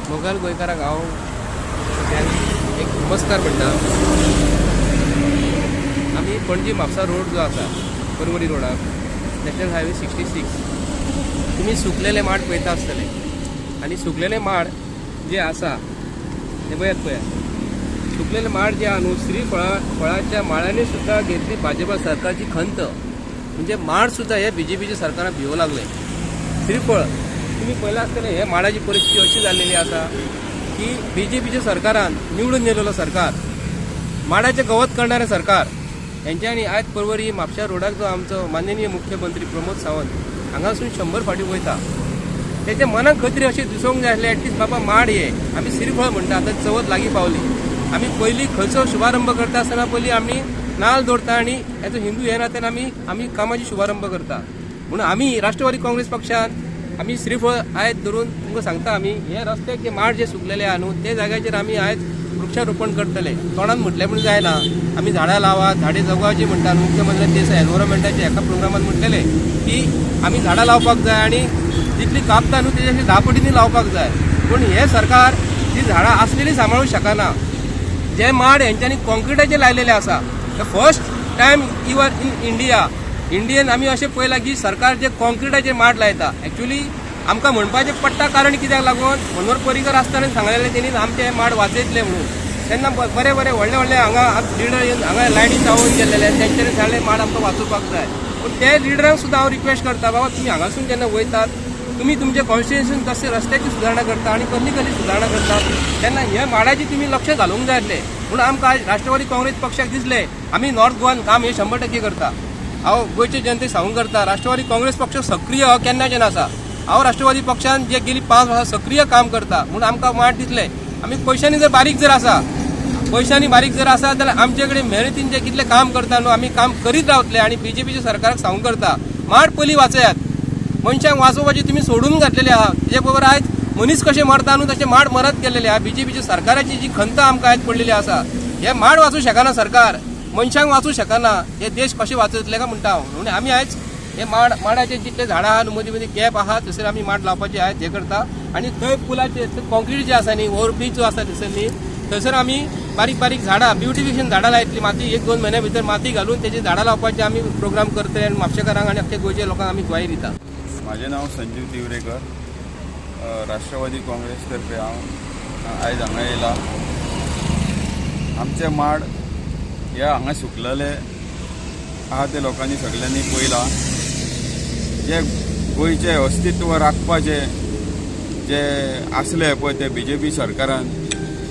मोगाल गोंयकारांक हांव सगळ्यांक एक नमस्कार म्हणटा. आमी पणजी म्हापसा रोड जो आसा, पर्वरी रोडाक, नॅशनल हायवे 66, तुमी सुकलेले माड पळयता आसतले. आनी सुकलेले माड जे आसा ते पळयात, पळयात सुकलेले माड जे आहा न्हू, श्रीफळां फळाच्या माळांनी सुद्दां घेतली भाजपा सरकारची खंत. म्हणजे माड सुद्दां हे बीजेपीच्या सरकारान भिवो लागले. श्रीफळ तुमी पळयलां आसतलें, हे माडाची परिस्थिती अशी जाल्लेली आसा की बीजेपीच्या सरकारान निवडून येयलेलो सरकार, माडाचें गवत करणारें सरकार हेंच्यांनी आयज पर्वरी म्हापशा रोडाक जो आमचो माननीय मुख्यमंत्री प्रमोद सावंत हांगासून 100 फावटी वयता, तेच्या मनाक खंय तरी अशें दिसोंक जाय आसलें, एटलीस्ट बाबा माड हे आमी श्रीफळ म्हणटा. आतां चवथ लागीं पावली, आमी पयलीं खंयचो शुभारंभ करता आसतना पयलीं आमी नाल्ल दवरता आनी एज अ हिंदू हे नात्यान आमी कामाची शुभारंभ करता. म्हणून आमी राष्ट्रवादी काँग्रेस पक्षान आमी श्रीफळ आयज धरून तुमकां सांगता, आमी हे रस्त्याक जे माड जे सुकलेले आहा न्हू ते जाग्याचेर आमी आयज वृक्षारोपण करतले. तोंडान म्हटलें म्हूण जायना, आमी झाडां लावात, झाडां जगोवची म्हणटा. मुख्यमंत्र्यान ते एनवायरमेंटाच्या एका प्रोग्रामान म्हटलेलें की आमी झाडां लावपाक जाय आनी जितली कापता न्हू तेच्या 10 पटींनी लावपाक जाय. पूण हें सरकार जी झाडां आसलेली सांबाळूंक शकना. जे माड हेंच्यांनी कॉन्क्रिटाचे लायलेले आसा, First time even in India, Indian आमी अशें पळयलां की सरकार जे कॉन्क्रिटाचे माड लायता. एक्चुली आमकां म्हणपाचें पडटा, कारण कित्याक लागून मनोहर पर्रीकर आसतना सांगलेलें तेणी आमचे माड वाचयतले म्हणून. तेन्ना बरे बरे व्हडले व्हडले हांगा लिडर येवन हांगा लायनी जावन गेल्लेले, तेंच्यांनी सांगलें माड आमकां वाचोवपाक जाय. पूण ते लिडरांक सुद्दां हांव रिक्वेस्ट करता, बाबा तुमी हांगासून जेन्ना वयतात, तुमी तुमचे कॉन्स्टिट्युएन्सीन कशें रस्त्याची सुदारणा करता आनी कसली कसली सुदारणा करतात, तेन्ना हे माडाची तुमी लक्ष घालूंक जाय आसलें. म्हणून आमकां आयज राष्ट्रवादी काँग्रेस पक्षाक दिसलें आमी नॉर्थ गोवान काम हे 100% करता. हांव गोंयचे जनतेक सांगूंक करता, राष्ट्रवादी काँग्रेस पक्ष सक्रीय हो केन्नाच्यान आसा. हांव राष्ट्रवादी पक्षान जे गेली 5 वर्सां सक्रीय काम करता. म्हणून आमकां माड दिसले, आमी पयशांनी जर बारीक जर आसा, पयशांनी बारीक जर आसा जाल्यार आमचे कडेन मेहनतीन जे कितले काम करता न्हू, आमी काम करीत रावतले. आनी बीजेपीच्या सरकाराक सांगूंक करता, माड पयलीं वाचयात. मनशांक वाचोवपाची तुमी सोडून घातलेले आहा. तेजे बरोबर आयज मनीस कशे मरता न्हू तशे माड मरत गेलेले आहा. बीजेपीच्या सरकाराची जी खंत आमकां आयज पडलेली आसा, हे माड वाचूं शकना सरकार, मनशांक वाचूं शकना, हे देश कशे वाचयतले काय म्हणटा हांव. म्हणून आमी आयज हे माड माडाचे जितले झाडां आहा न्हू, मदीं मदीं गॅप आहा थंयसर आमी माड लावपाचे आयज हे करता. आनी थंय पुलाचे कॉन्क्रीट जे आसा न्ही, ओवर ब्रीज जो आसा थंयसर न्ही, थंयसर आमी बारीक बारीक झाडां, ब्युटिफिकेशन झाडां लायतली. माती 1-2 म्हयन्या भितर माती घालून तेजी झाडां लावपाचे आमी प्रोग्राम करतले आनी म्हापशेकारांक आनी अख्खे गोंयच्या लोकांक आमी ग्वाही दिता. म्हाजें नांव संजीव तिवरेकर. राष्ट्रवादी काँग्रेस तर्फे हांव आयज हांगा येयला. आमचे माड हे हांगा सुकलेले आहा ते लोकांनी सगळ्यांनी पळयलां. जे गोंयचें अस्तित्व राखपाचें जे आसले पळय ते बीजेपी सरकारान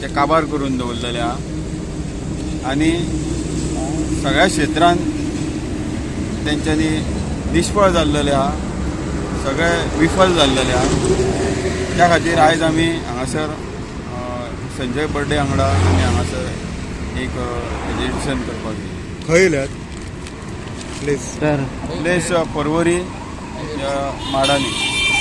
ते काबार करून दवरलेले आहा आनी सगळ्या क्षेत्रान तेंच्यांनी निश्फळ जाल्लेले आहा, सगळे विफल जाल्लेले आहा. त्या खातीर आयज आमी हांगासर संजय बर्डे वांगडा आमी हांगासर एक एजिटेशन करपाक गेली. खंय येयल्यात प्लेस? प्लेस पर्वरी माडांनी.